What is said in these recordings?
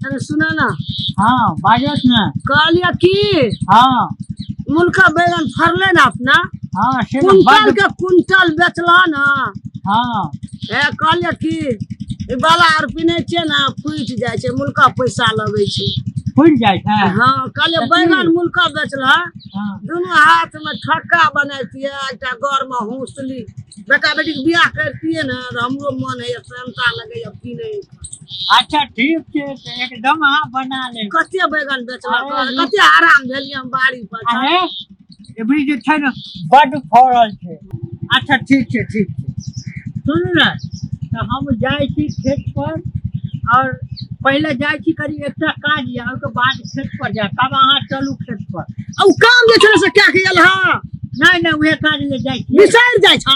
अरे सुना ना। हाँ बाजस ने। कहलिया की? हाँ। मुल्का बैगन फरले ना अपना? हाँ से कुंटल बड के कुंटल बेचला ना। हाँ। ए कहलिया की ई बाला आर पिन्है छियै ना फूटि जाइ छै, मुल्का पैसा लगै छै। फूटि जाइ छै? हाँ कहलियै तऽ की? बैगन मुल्का बेचला। हाँ। दुनू हाथ में ठक्का बनैतियै, एकटा घर में हौसली, बेटा बेटी के बियाह करतियै ने तऽ हमरो मन होइए, सेहनता लगैए पिन्है। अच्छा ठीक छै, तऽ एकदम अहाँ बना लेब। कते बैगन बेचलक? अरे, कते आराम भेलियै हम बाड़ी पर। अरे एबरी जे छै ने बड फड़ल छै। अच्छा ठीक छै ठीक छै। सुनू ने, तऽ हम जाइ छी खेत पर, और पहिले जाइ छी कनि एकटा काज यऽ, ओहिके बाद खेत पर जायब, तब अहाँ चलू खेत पर। आ उ काम जे छलै से कए के एल हँ? नहि नहि, उएह काज ले जाइ छी। बिसरि जाइ छ?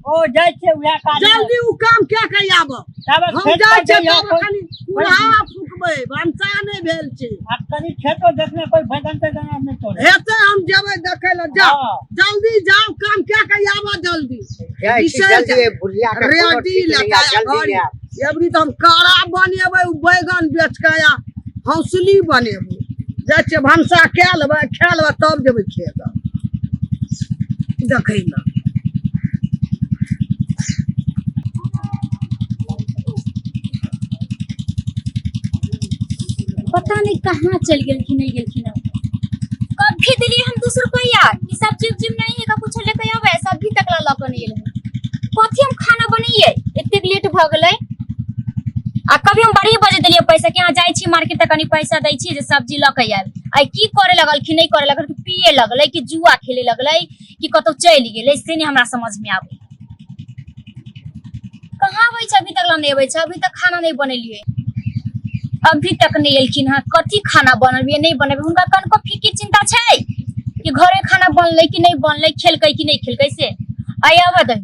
ओ जाइ छियै उएह काज ले। जल्दी उ काम कए के आब। तब हम खेत जाइ पर छियै जइयौ, तब कोइ कनि कुल्हा फुकबै, भनसा नहि भेल छै। आ कनि खेतो देखने कोइ बैगन तैगन आर नहि तोड़े हेतै, हम जेबै देखै लए। जाउ हाँ। जल्दी जाउ, काम कए के आब जल्दी। जाइ छी बिसरि जल्दी, जाइ। बुढ़िया के कोनो रेडी ठीक नहि लेता आ, जल्दी घड़ी। आयब। एबरी तऽ हम कारा बनेबै, उ बैगन बेच के आ हौसली बनेबै। जाइ छियै भनसा कए लेबै, खा लेबै, तब जेबै खेत देखै लए। पता नहीं कहाँ चल गेलखिन, नहीं गेलखिन। कभी दिलिए हम 200 रुपया कि सब्जी उब्जी नहीं है का कुछ लेके आवे, सब्जी तक ला लऽ के नहीं एलै। कथी हम खाना बनैये, एतेक लेट भऽ गेलै। आ कभी हम बड़ी बजे देलियै पैसा कि अहाँ जाइ छी मार्केट तऽ कनि पैसा दै छी जे सब्जी लऽ के आयब। आइ की करे लगलखिन, नहीं करे लगलखिन, पिए लगलै कि जुआ खेले लगलै कि कतौ चलि गेलै, से नहीं हमरा समझ में आबै। कहाँ अबै छै, अभी तक ला नहीं अबै छै, अभी तक खाना नहीं बनेलियै, अभी तक नहीं एलखिन हँ। कथी खाना बनबियै नहीं बनेबै, हुनका कनको फिकिर चिंता छै कि घरे खाना बनलै कि नहीं बनलै, खेलकै कि नहीं खेलकै से। आइ आबऽ दही,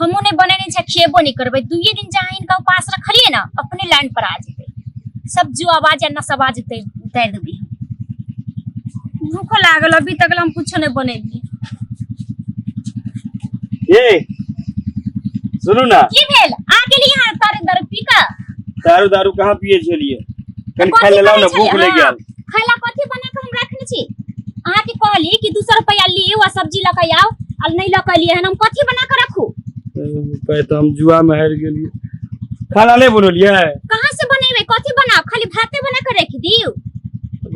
हमहूँ नहीं बनेने छियै, खेबो नहीं करबै। दुइये दिन जहाँ हिनका उपास रखलियै ने, अपने लाइन पर आ जेतै, सब जो आवाज आ नसबाज उतारि देबै। भूखो लागल, अभी तक हम कुछो नहीं बनेलियै। ए सुनू ना। की भेल? आ गेली यहाँ तारे दारू पी कऽ? दारू दारू कहाँ पिए छलियै, कनि कथी खाय लेलहुँ ने, करै भूख छलियै? लागि गेल। खाय ला कथी बना कऽ हम रखने छी? अहाँके कहली कि 200 रुपया लियौ आ सब्जी लऽ कऽ आउ, आ नहीं लऽ कऽ एलियै हन, हम कथी बना कऽ रखू? पाइ तऽ हम जुआ में हारि गेलियै, खाना नहीं बनौलियै। कहाँ से बनेबै, कथी बनाउ? खाली भाते बना कऽ राखि दियौ?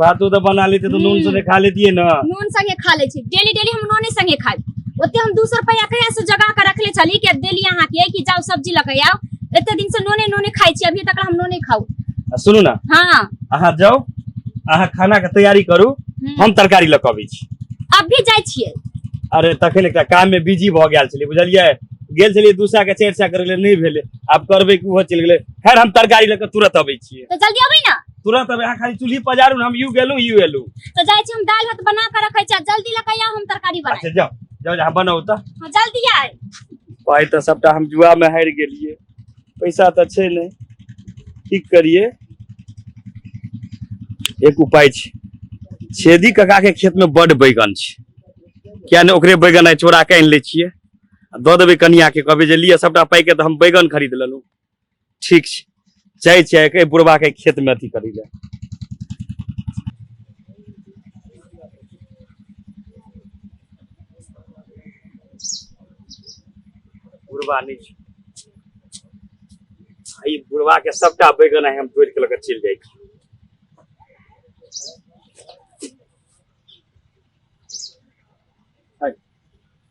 भातो तऽ बना लेते तऽ नून संगे खा लेतियै ने। नून संगे खा लै छी, डेली डेली हम नूने संगे खाइ। ओते हम 200 रुपया कहिया से जगा कऽ रखले छली कि देली अहाँके कि जाउ सब्जी लऽ कऽ आउ। एते दिन से नूने नूने खाइ छी, अभी तक हम नूने खाउ। आ सुनू ना। हाँ। अहाँ जाउ, अहाँ खाना के तैयारी करू, हम तरकारी लऽ कऽ अबै छी। अभी जाइ छियै? अरे तखन एकटा काम में बिजी भऽ गेल छलियै, बुझलियै? गेल छलियै 200 के 400 करै लए, नहि भेलै, आब करबै कि ओहो चलि गेलै। खैर हम तरकारी लऽ कऽ तुरंत अबै छियै। तऽ जल्दी अबै ना। तुरंत अबै, अहाँ खाली चूल्ही पजारू ने, हम you गेलहुँ you एलहुँ। तऽ जाइ छी हम, दालि भात बना कऽ रखै छी, जल्दी लऽ कऽ आउ, हम तरकारी बनाएब। अच्छा जाउ जाउ, अहाँ बनाउ तऽ। हाँ जल्दी आइ। पाइ तऽ सबटा हम जुआ में हारि गेलियै, पैसा तऽ छै नहि, की करियै? एक उपाय छै, छेदी काका के खेत में बड बैगन छै, किया ने ओकरे बैगन आइ चोरा के आनि लै छियै, दऽ देबै कनिया के, कहबै जे लिअ सबटा पाइ के तऽ हम बैगन खरीद लेलहुँ। ठीक छै, जाइ छियै एहि बुढ़बा के खेत में अथी करै लए। बुढ़बा नहि छै, ई बुढ़बा के सबटा बैगन आइ हम तोड़ि के लऽ के चलि जाइ छी।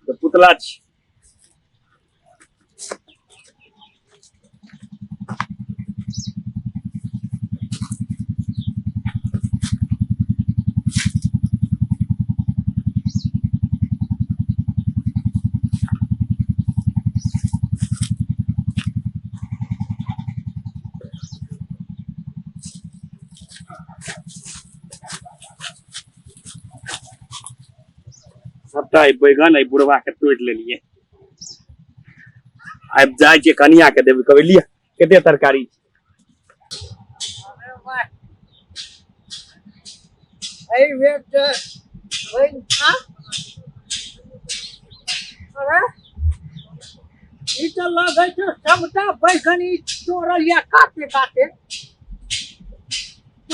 तऽ पुतला छी। सबटा ई बैगन एहि बुढ़वा के तोड़ि लेलियै। आब जाइ छियै कनिया के देबै, कहबै लिअ कते तरकारी छै। एहि बेर तऽ अरे ई तऽ लगै छै सबटा बैगन ई तोड़ल या काते काते।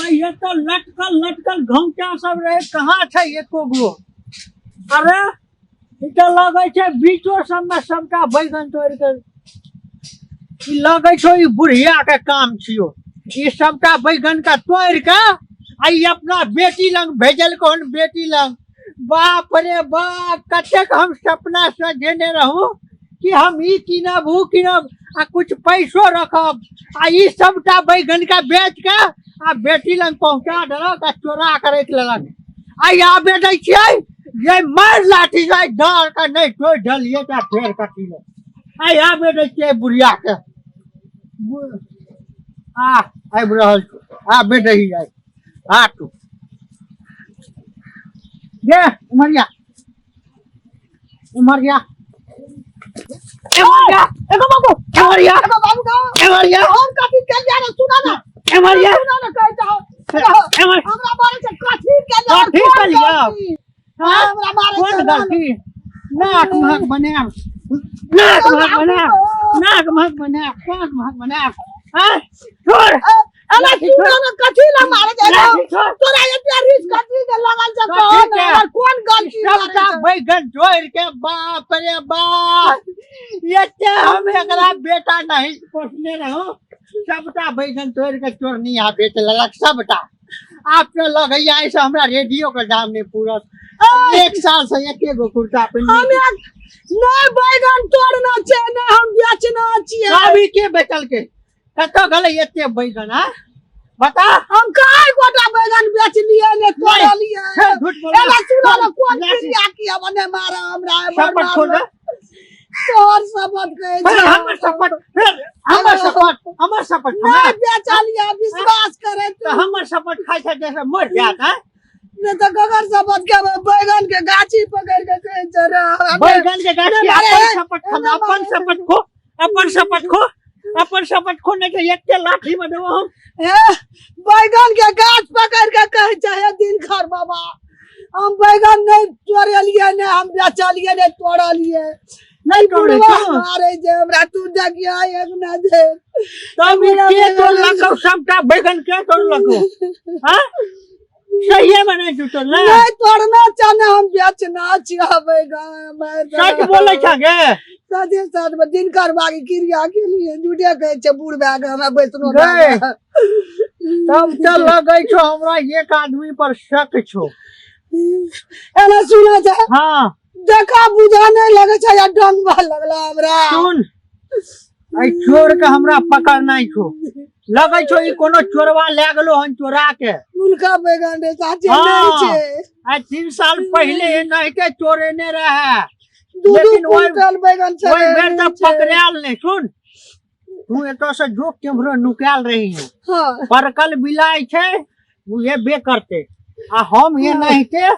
ये तो लटकल लटकल घौचा सब रहे, कहाँ छै एको गो? अरे ई तऽ लगै छै बीचो सबमे सबटा बैगन तोड़ि के, ई लगै छौ ई बुढ़िया के काम छियो। ई सबटा बैगन के तोड़ि के आ ई अपना बेटी लग भेजलको हन, बेटी लग। बाप रे बाप, कतेक हम सपना सजेने रहूं कि हम ई कीनब ऊ कीनब आ कुछ पैसो रखब, आ ई सबटा बैगन के बेच के आ बेटी लग पहुंचा देलक आ चोरा के राखि लेलक। आ आबे दै छियै ये मार लाठी जाय डार के नहीं तोड़ ढलिए ता फेर कथी ले। आ आबे दै छियै बुढ़िया के। आ आबि रहल छौ, आबे दही आइ। आ तू ये उमर जा, उमर जा, एमर जा, एगो बाबू, एमर जा, एगो बाबू का एमर जा, हम कथी के जा रे, सुना ना, एमर जा, सुना ना, कहै छौ एमर हमरा बारे से कथी के जा? कथी कोन के लिया? गलती? हाँ? हमरा बारे कोन से ना। गलती? नाक महक बनायब, नाक महक बनायब, नाक महक बनायब, नाक महक बनायब। हाँ? छोड़। अरे सुना ना, कथी ला मारे छै? लाठी छोड़। तोरा एते रिस कथी के लगल छै? कथी कह के? ने, हमर कोन गलती सबटा मारे छै? बैगन जोड़ के, बाप रे बाप, एते हम एकरा बेटा नहीं पोसने रहूं। सबटा बैगन तोड़ के चोरनी आ बेच लेलक सबटा। आब तो लगैया ऐसे हमरा रेडियो के दाम नहीं पूरत। एक साल से एके गो कुर्ता पहिनने हम छी। एक नहीं बैगन तोड़ना छै, नहीं हम बेचना छियै। अभी के बेचल के कतऽ गेलै एते बैगन? हाँ बता। हम कई गोटा बैगन बेचलियै ने तोड़लियै। फेर झूठ बोल। एना सुना ने, कोन लाठी। क्रिया किया बने मारा हमरा? शपथ छोड़ दे। तोहर शपथ कहै फिर छियौ। हमर शपथ, फिर हमर शपथ, हमर शपथ। नहि हमरा बेचलियै, विश्वास करे तऽ हमर शपथ खाइ छै जैसे मर जात है। नहि तऽ ककर शपथ के? बैगन के गाछी पकड़ के कहै छै रे, हमरा बैगन के गाछ नहि के मारे, अपन शपथ खा, नहि अपन मारे। शपथ खो, अपन शपथ खो, अपन शपथ खो, नहीं तो एक लाठी में देबो हम। हे, बैगन के गाछ पकड़ के कहै छै, हे दिनकर बाबा, हम बैगन नहीं तोड़लियै, नहीं हम बेचलियै, नहीं तोड़लियै। नहीं तोड़े बुढ़वा छौ। मारे छै हमरा, तू देखिया एक ना दे। तब ई के तोड़लकौ सबटा बैगन? के तोड़लकौ? हाँ, सहिए में नहीं तू तोड़ले? नहीं तोड़ना चाहने, हम बेचना छियै बैगन, मारि सच देलक। बोलै छ गे? साथे साथ में दिनकर बागी क्रिया के लिए झूठे कहै छै बूढ़ भए के हमरा बैसनो गए। तब तऽ लगै छौ हमरा एक आदमी पर शक छौ। एना सुना छै। हाँ। देखा बुझा नहीं लगे छै या डंग बा लगला हमरा। सुन, एहि चोर के हमरा पकड़नाइ छौ। लगै छौ ई कोनो चोरवा लए गेलो हन चोरा के। मुलका बैगन रे, साचे हाँ। नहीं छै। आइ 3 साल पहिले एनाहिते चोरेने रहे। दू दू लेकिन ओहि क्विंटल बैगन छै। ओहि बेर तऽ पकड़ायल नहि। सुन, तू एतऽ से जो केम्हरो नुकायल रही है। हाँ। परकल बिलाइ छै, ओ एबे करतै आ हम एनाहिते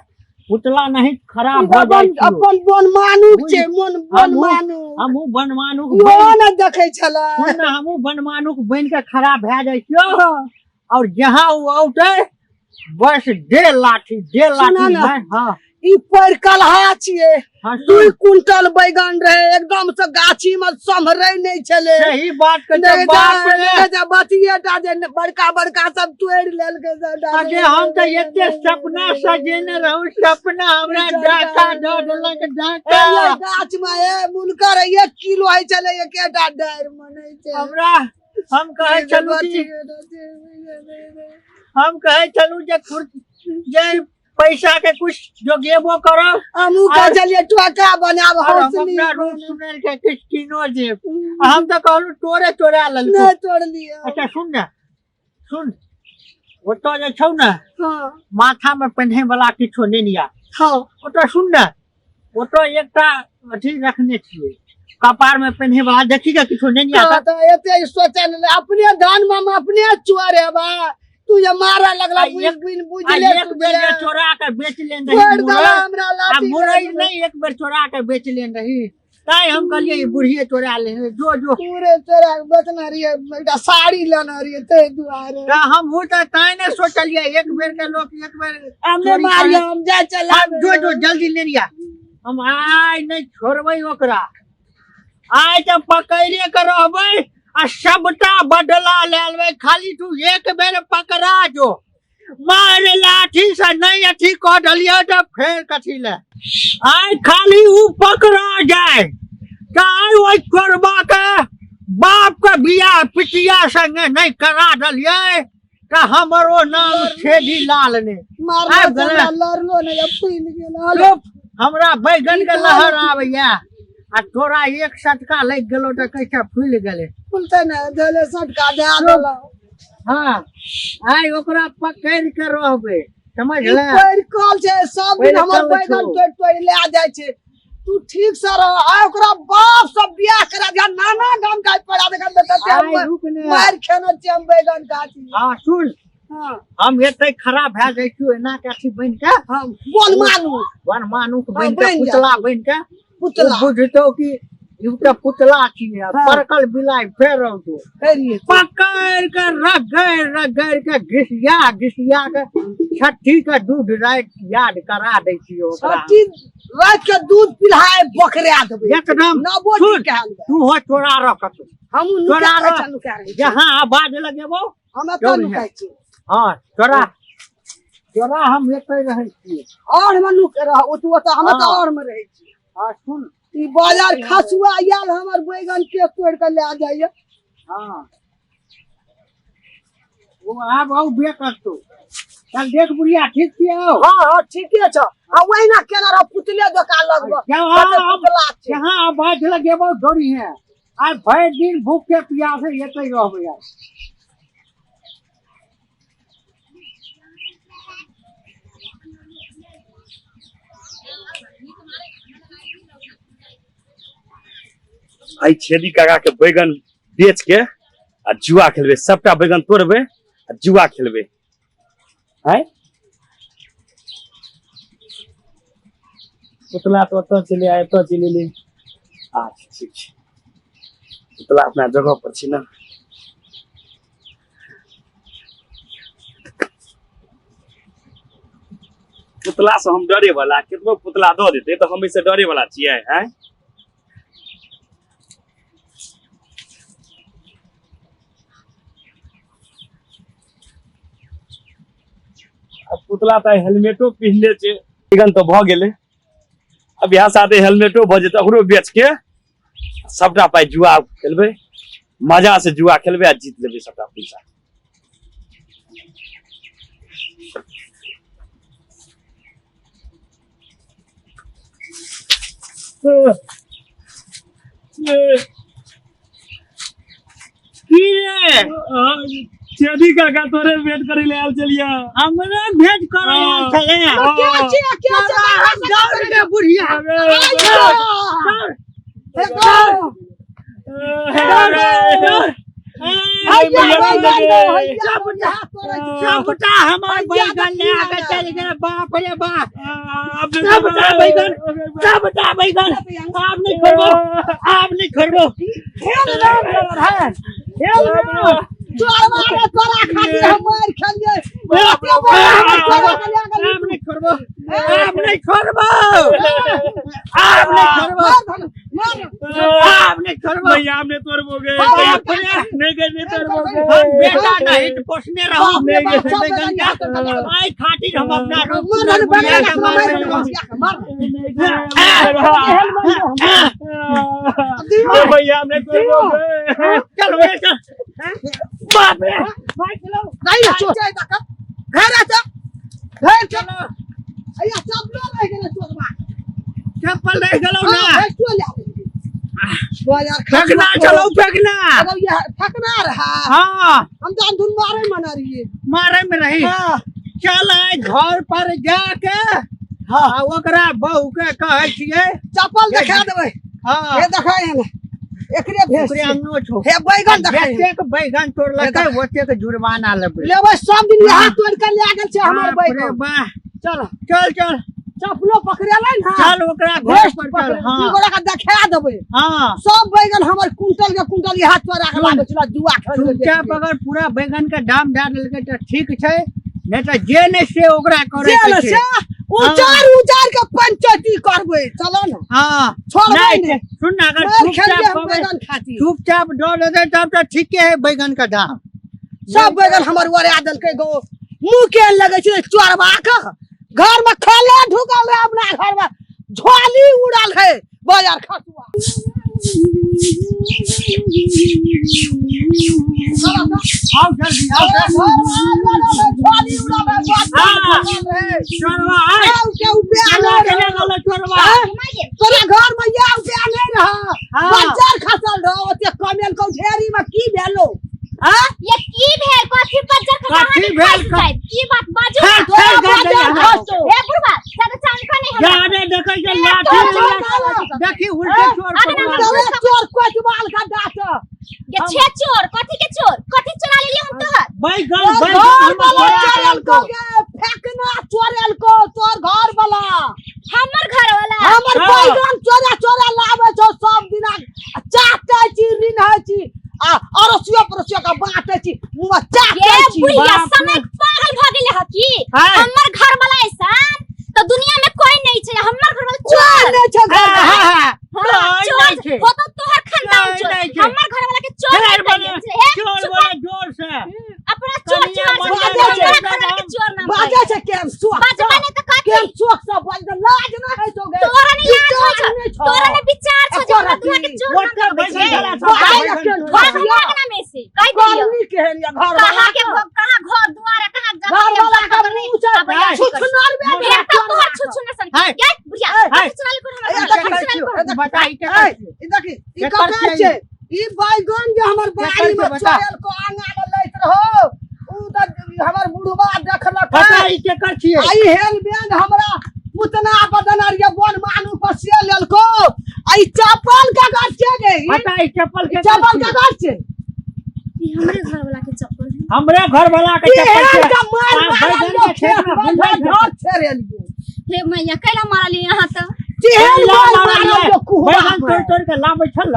पुतला नहीं खराब भऽ जाइ अपन छियौ। अपन बन मानुक छै, मन बन मानुक। हमहूँ बनमानुक इहो बनि ने देखै छलै। सुन ने, हमहूँ बनमानुक बनि के खड़ा भए जाइ छियौ और जहाँ ओ औतै बस दे लाठी, दे सुना लाठी। ना। हाँ। ई पैर कलहा छियै। हाँ, 2 सुन। क्विंटल बैगन रहे, एकदम से गाछी में सम्हरै नहीं छलै। सही बात के नहीं बाप रे। तऽ बचिए टा जे बड़का बड़का सब तोड़ि लेलकै सबटा। अगे हम तऽ एते सपना सजेने रहूं, सपना हमरा डाका दऽ देलक डाका। ए, गाछ में ए मुनकर 1 किलो होइ छलै, एकेटा डारि में नहि छै। हमरा हम कहै छलहुँ कि हम कहै छलहुँ जे जे पैसा के कुछ जोगेबो करब। हमहूँ कहै छलियै टोका बनाब और हम हौसली। अपना रूप सुनैल के किछु कीनो देब आ हम तऽ कहलहुँ तोरे चोरा लेलको। नहि तोड़लियै। अच्छा सुन ने, सुन, ओतऽ जे छौ ने हाँ। माथा में पहिने वाला किछो नहि लिया। हाँ। ओतऽ सुन ने, ओतऽ एकटा अथी रखने छियै कपार में पहिने वाला, देखी के किछो नहि लिया। हाँ, तऽ एते सोचल नहि, अपने धान में हम अपने चोर हेबा, तू जे मारऽ लगला आ बुझ बिन आ बुझले एक बेर जे चोरा के बेच लेने रही छोड़ि मुरई, देला हमरा आ लाठी। मुरई नहीं, एक बेर चोरा के बेच लेने रही, ताई हम कहलियै ई बुढ़िए चोरा लेने, जो जो। पूरे चोरा के बेचने रहियै, एकटा साड़ी लेने रहियै ताहि दुआरे। तऽ हमहूँ तऽ ताई नहि सोचलियै, एक बेर के लोक एक बेर हम नहि चोरी मारियै, करे। हम जाइ चला। हम जो जो जल्दी ले लिया, हम आइ नहि छोड़बै ओकरा, आइ तऽ पकड़े के रहबै आ सबटा बदला ले लेबै, खाली तू एक बेर पकड़ा जो। मारे लाठी से नहीं अथी कऽ देलियै तऽ फेर कथी ले आइ खाली उ पकड़ा जाय तऽ आइ ओहि चोरबा के बाप के बियाह पिटिया संगे नहीं करा देलियै तऽ हमरो नाम छेदी लाल ने मारलो आबि गेलै। हमरा लड़लो नहि अब फूलि गेल हलो चुप हमरा बैगन के लहर आबैया आ तोरा एक सटका लागि गेलो तऽ कैसे फूलि गेलै फूलते ने धले सटका दए देलहुँ हाँ आइ ओकरा पकड़ के रहबै समझले पैर कल छै सब दिन पैर हमर कल बैगन छौ। तोड़ि तोड़ि लए जाइ छै तू ठीक से रह आ ओकरा बाप सब बियाह करा दिया नाना गाम का पड़ा देखा बेटा आइ रुक ने मार खेने छियै हम बैगन गाछी हाँ सुन हाँ हम एते खड़ा भए जाइ छी एना के अथी बनि के हम बोल मानू वन मानुक हाँ, बनि के बनि जा। पुतला बनि के पुतला ओ बुझतौ कि ई तऽ पुतला छियै हाँ। परकल बिलाइ फेर औतौ फेर पकड़ के रगड़ रगड़ के घिसिया घिसिया के छठी के दूध राति याद करा दै छियै ओकरा छठी राति के दूध पिलाए बकरा देबै एकदम नबो सुन। निकाल देबै तू हो चोरा रख तू हम चोरा नुका रख। नुका रहै छी। जहाँ आवाज लगेबो हम एतऽ चोर है। नुकाइ छी हाँ चोरा चोरा हम एतै रहै छियै और हम नुक रह ओतऽ ओतऽ हम तऽ हाँ। और में रहै छी हाँ सुन ई बाजार खसुआ आयल हमर बैगन के तोड़ के लए जाइए हाँ वो आब आउ बे करतो चल देख बुढ़िया ठीक छियै आउ हाँ हाँ ठीके छ आ ओहिना केना रह पुतले दोकान लगबो जहाँ कते पुतला छै जहाँ आवाज लगेबो डोरी है आइ भरि दिन भूख के प्यासे एतै रहबै आइ आइ छेदी काका के बैगन बेच के आ जुआ खेलबै सबटा बैगन तोड़बै आ जुआ खेलबै आँय पुतला तऽ ओतऽ चलि आय एतऽ चलि एलै अच्छा ठीक छै पुतला अपना जगह पर छै ने पुतला से हम डरे वाला केतबो पुतला दऽ देतै तऽ हम एहिसँ डरे वाला छियै आँय आ पुतला तऽ हेलमेटो पिन्हने छै बैगन तऽ भऽ गेलै अब बियाह साथे हेलमेटो भऽ जेतै ओकरो बेच के सबटा पाइ जुआ खेलबै मजा से जुआ खेलबै आ जीत लेबै सबटा पैसा की रे चेदी काका तोरे वेट करे ले आयल चलिया हमरे भेंट करे आयल छलै के छै के छै हम दौड़ के बुढ़िया दौड़ हे गो दौड़ सबटा हमर बैगन ले के चलि गेल बाप रे बाप सबटा बैगन सबटा बैगन आब नहि छोड़बो आब नहि छोड़बो आब नहि छोड़बो आब नहि छोड़बो आब नहि छोड़बो आब नहि छोड़बो भैया हमने तोड़बोगे बाप रे नहीं गए नहीं तोड़बोगे हम बेटा नहीं तो पोसने रहो बाप रे बाप, सब बैगन बैगन के आइ खातिर हम अपना रूप भैया हमने तोड़बोगे चल रे चल बाप रे चप्पल रह गेलौ ना फेकना चलो फेकना फकना रहा हाँ हम तो अंधुन मारे मना रहिए मारे में रही हाँ चल आइ घर पर जाके हाँ आ ओकरा बहू के कहै छियै चप्पल देखा देबै हाँ हे देखा है ना एकरे भेज ओकरे अंगनो छौ हे बैगन देखा है जतेक बैगन तोड़लकै ओतेक जुर्माना लेबै लेबै सब दिन यहाँ तोड़ के ले गेल छै हमर बाप रे बैगन बाह चल चल चल चप्पलो पकड़ेलै ना चल ओकरा घर भेज पर चल पकड़े हाँ दू गोरा के देखा देबै हाँ सब बैगन हमर कुंटल के कुंटल यहाँ तोड़ा के लाबै छला जुआ खेल चुपचाप अगर पूरा बैगन के दाम दए देलकै तऽ ठीक छै नहि तऽ जे नहि से ओकरा करे जे के ने छै से उचार उचार के पंचायती करबै चलो ना हाँ छोड़बै नहीं नहि सुन ना अगर मार खेलिए चुपचाप हम कहबै बैगन खाती चुपचाप दऽ देतै तब तऽ ठीके है बैगन के दाम सब बैगन हमर ओरा देलकै गो मुंह के लगै छै चोरबा के घर में खाला ढुकल है अपना घर में झोली उड़ल है बाजार खसुआ। आओ जल्दी आओ जल्दी। झोली उड़ल है, हाँ। उड़ल है। चोरवा आय। आउ के उपे चला आने चला रहा। गेलो चोरवा। हाँ? तोरा घर में या उपे आने रहा। हाँ। बच्चा खसल रहो ओते कमेल को ढेरी में की भेलो? हाँ? ये की भेल कथी बज्जर खसा कथी भेल? की बात बाजू फेर ना। फेर तोरा गाड़ी बज्जर यहाँ। खसो। हे बुढ़वा ज्यादा चांका नहीं हमरा। जाने देखै छै ए, लाठी चोर, उला- चोर, चोर। देखी उल्टे चोर अरे, पकड़ा। तोरे चोर कोचवाल का डाट। ये छे चोर कथी के चोर कथी चोरा लेलिए हम तोहर? बैगन तोर बैगन घर हमर वाला चोरा चोरेल को लेलको। गे, फेकना चोरेल को तोर घर वाला। हमर घर वाला हमर हाँ। बैगन चोरा चोरा लावे छौ सब दिना चाटे छी रिन्है छी आ अड़ोसियो पड़ोसियो के बांटे छी मुँह में चाटे ये छी। बुढ़िया बाप रे। समय पागल भ गेले ह की? हाँ। हमर घर वाला ऐसा तो दुनिया में कोई नहीं छै, हमर घर वाला कोई चोर। नहीं छै घर में। हाँ, हाँ, हाँ, कोई चोर नहीं छै। हो तो तोहर खानदान कोई चोर नहीं छै। हमर घर वाला के चोर फेर नहीं बोले कहिए। हे, चोर चुप बोले जोर से। अपना चोर कनिया चोर मनिया हमरा बाजै घर वाला के चोर नाम बाजै छै केहन शौक बाजबा सँ। नहीं तो कथी? केहन शौक सँ बाजै, लाज नहि होइ छौ गे। तोरा नहीं लाज होइ विचार नहि छौ, छौ। तोरा नहीं विचार छौ जे हमरा एको दुआ के रत्ती। चोर नाम ओते लगबै बैगन छै। चला छौ, बाजै बैगन केहन चोर। भाग खसिया। भागना में से कहि दियौ। गर्मी केहन या घर कहाँ वाला के घर, कहाँ घर दुआर है, कहाँ जगह घर है, वाला कहाँ के नहीं। मुँह से अब यार छुछुनर में मोटा फेर तो तोहर छुछुनर सन। हाय। ये बुढ़िया, हाय। कथी चुरा लेलको हमरा ए, घर? देखै कथी चुरा छियौ, लेलको? बता ई के ए, ई देखी, ई केकर ककर छियै? छै? ई बैगन जे हमर बाड़ी केकर में छै बता? चोरेल को आंगा में लैत रहो उ तऽ हमर बुढ़वा देखलक बता ई केकर छियै? आ ई हेलमेट हमरा पुतना बदन आर ये बन मानू पर से लेलको। आ ई चप्पल ककर छै गे? ई बता ई चप्पल ई केकर चप्पल छियै? ककर छै? ई हमरे घर वाला के चप्पल है। हमरे घर वाला के ई चप्पल हेल छै। के मार आ, मारल बैगन लोक के खेत में खेत में घुमै छै। घर छेड़ेलियो। हे मैया कैला मारलियै अहाँ तऽ? तेहन कैला मार मारलियै? मारल लोक कुहवा बैगन में। तोड़ तोड़ के लाबै छल।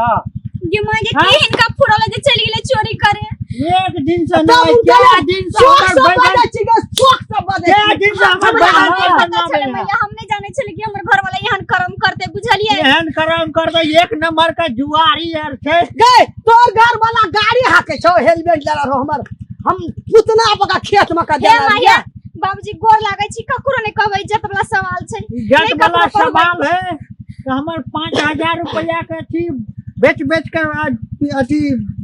गे माय गे, हाँ? की हिनका फुरल जे चलि गेलै चोरी करे? एक दिन से तब नहि, उनका कए दिन से शौक हमर से बैगन बजै छी गे, शौक से बजै कए छी। दिन से हमर हमरा बैगन नहि तोड़ के पता लाबै छलै है। मैया, हम नहि जानै छलियै कि हमर घर वाला एहन कर्म करतै, बुझलियै? एहन करम करबै एक नंबर के जुआरी आर छै। गे तोर घर वाला गाड़ी हाके छौ, हेलमेट लेने रहो हमर, हम पुतना पका खेत में का हे देने मैया, रहियै। बाबूजी गोर लागै छी, ककरो नहि कहबै, इज्जत वाला सवाल छै। इज्जत नहि वाला ककरो कहबै। सवाल है तऽ हमर 5000 रुपया के अथी बेच बेच के अथी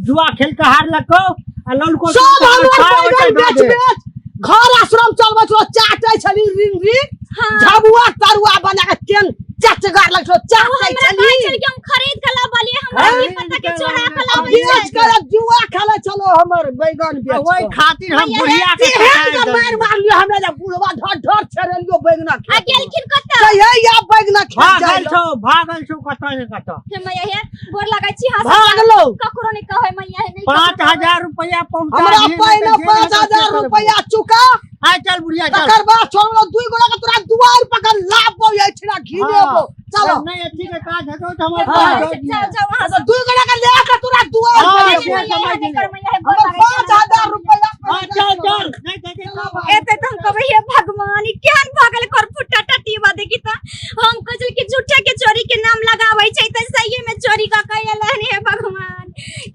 जुआ खेल के हारलको आ ललको सब हमर पाइ बैगन ओतऽ दऽ बेच दे। बेच घर आश्रम चलबै छलो, चाटै छली रिंग रिंग हाँ। झबुआ तरुआ बना के केन चटगर लग छलो, ओ चाटै हमरा छली। कहै छलै कि हम खरीद के लाबलियै, हमरा की खरीद पता के कि चोरा के लाबै लाबै बेच छै। के जुआ खेलै छलो हमर बैगन आ बेच ओहि के। खातिर हम मैया, बुढ़िया के तेहन कटाय के मारि देलियै। मारलियो हमे जे बुढ़वा ढर ढर छेड़ेलियो बैगना आ खेत में। गेलखिन कतऽ? कहियै या बैगना खेत भागल जाइ छौ, भागल छौ कतऽ ने कतऽ। हे मैया हे, गोर लागै छी, हाथ भागलो। ककरो नहि कहबै मैया हे, नहि ककरो 5000 रुपया पहुंचा हमरा दिहे, नहि पहिने तऽ जेल 5000 हेतौ से करबो। रुपया चुका। आय चल बुढ़िया चल। तकर बाद छोड़लो दुई गोरा के तोरा दुआर पकड़ लाबो एठिना घिनेबो। हाँ। चलो। नहीं अथी के काज हेतौ तऽ हमर कहबै। पाँच दऽ दिहे। जाओ जाओ अहाँ तऽ दुई गोरा के ले के तोरा दुआर हाँ, पर से लेबो। मैया हे, समझ नहि गेलियै। कर मैया हे, गोर हमर लागै छी, 5000 रुपया हाँ, चल चल नहीं तऽ चल। एते तऽ हम कहबै हे भगवान, ई केहन भऽ गेल करफुट्टा टटीबा देखी तऽ। हम कहै छलियै कि झूठे के चोरी के नाम लगाबै छै तऽ सहिए में चोरी कऽ के एलै हन। हे भगवान,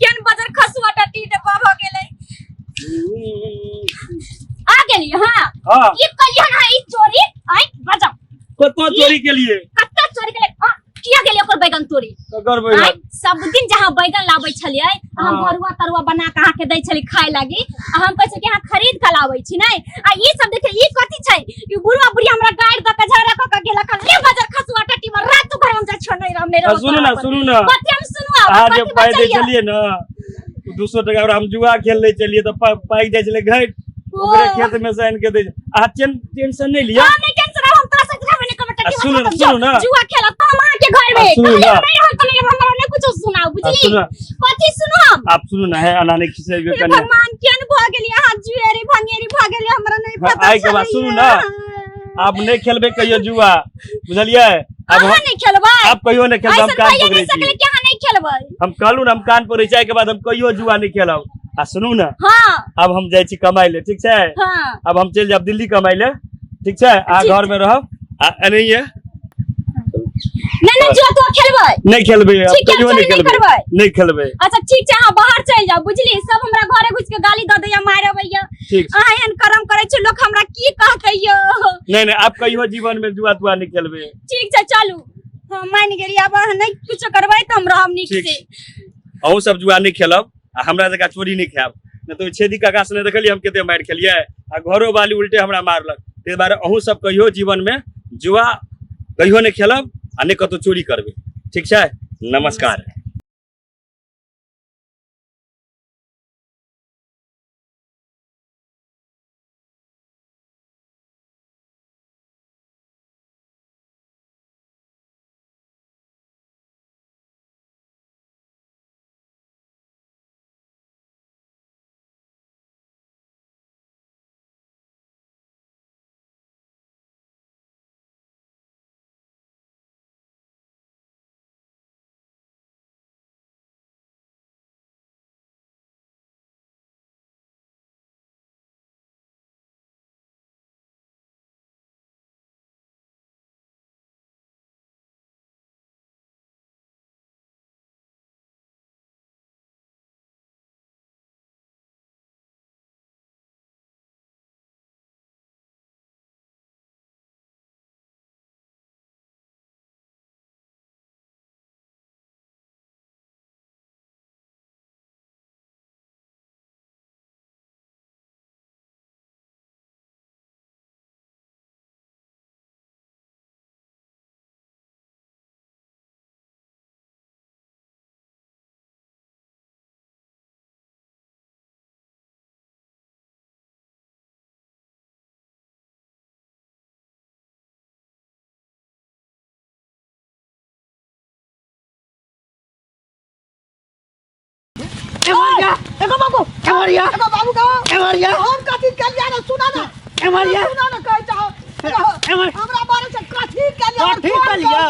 केहन बजर खसुआ टटी डब्बा भऽ गेलै। आ गेलियै हाँ। हाँ। की कहलियै हन ई चोरी? आइ बजाउ। कतऽ चोरी केलियै? कतऽ चोरी केलियै? आ, किया गेलियै ओकर बैगन तोरी? ककर बैगन? आइ सब दिन जहाँ बैगन लाबै छलियै, हम हाँ। भरुआ तरुआ बना के अहाँके दै छलियै खाय लागी, आ हम कहै छलियै कि अहाँ खरीद के लाबै छी नहि। आ ई सब देखियौ, ई कथी छै? ई बुढ़वा बुढ़िया हमरा गारि दऽ के झगड़ा कऽ के गेलक हन। ले बजर खसुआ टटी में रात भर हम जाइ छियौ, नहि रहब, नहि आ, रहब सुनू ना तोरा पर। सुनू ना, कथी हम सुनू आब? अहाँ जे कथी पाइ दै बचैया? छलियै ने 200 टका ओकरा हम जुआ खेल लै छलियै तऽ पाकि जाइ छलै घटि, ओ। ओकरे खेत में से आनि के दै। अहाँ टेंशन नहि लिअ। हम नहि टेंशन, हम तोरा से रहबे नहि करबै, आ, टटी सुनू मतलब ना, सुनू ना। जुआ खेलब तऽ हम अहाँके घर में। आ, सुनू कहलियै ना। नहि रहब तऽ नहि रहब, हमरा नहि कुछो सुनाउ, आ, बुझली? सुनू ना। कथी सुनू हम? आप सुनू ना, हे एना नहि खिसेबै हे कनिया। भगवान, केहन भऽ गेलियै अहाँ, जुएरी भंगेरी भऽ गेलियै, हमरा नहि हाँ, पता आइ के बाद छलैया। सुनू ना, आप नहि खेलबै कहियो जुआ, बुझलियै? आब अहाँ नहि खेलबै? आप कहियो नहि खेलबै, हम ऐसन कान भइए पकड़ै नहि छी। सकलै कि अहाँ नहि खेलबै। हम कहलहुँ ने हम कान पकड़ै छी, आइ के बाद हम कहियो जुआ नहि खेलब। आ सुनू ना, हाँ। अब हम जाइ छी कमाइ ले, ठीक छै? हाँ। अब हम चलि जायब दिल्ली कमाइ ले, ठीक छै? अहाँ ठीक घर में रहब आ एनाहिये। नहीं नहीं जुआ तुआ खेलबै। नहीं खेलबै, अब ठीक है, कहियो नहीं चोरी नहीं खेलबै, करबै। नहीं खेलबै। अच्छा ठीक छै, अहाँ बाहर चलि जाउ बुझली, सब हमरा घरे घुसि के गाली दऽ दैया, मारि अबैया। ठीक छै। अहाँ एहन कर्म करै छी, लोक हमरा की कहतै यौ? नहीं नहीं, आप कहियो जीवन में जुआ तुआ नहीं खेलबै। ठीक छै चलू, हम मानि गेली, आब अहाँ नहीं कुछो करबै तऽ हम रहब नीक ठीक से। अहूँ सब जुआ नहीं खेलब आ हमरा जकाँ चोरी नहीं खायब, नहीं तो छेदी काका से देखलियै हम कते मारि खेलियै आ घरो वाली उल्टे हमरा मारलक। ताहि दुआरे अहूँ सब कहियो जीवन में जुआ कहियो नहीं खेलब आ नहि कतौ चोरी करबै। ठीक छै, नमस्कार। एगो बाबू, एगो बाबू कहो, हम कथी कलिया ना, सुना ना, सुना ना, कहै चाहो हमरा बारे से कथी कलिया, कथी कलिया?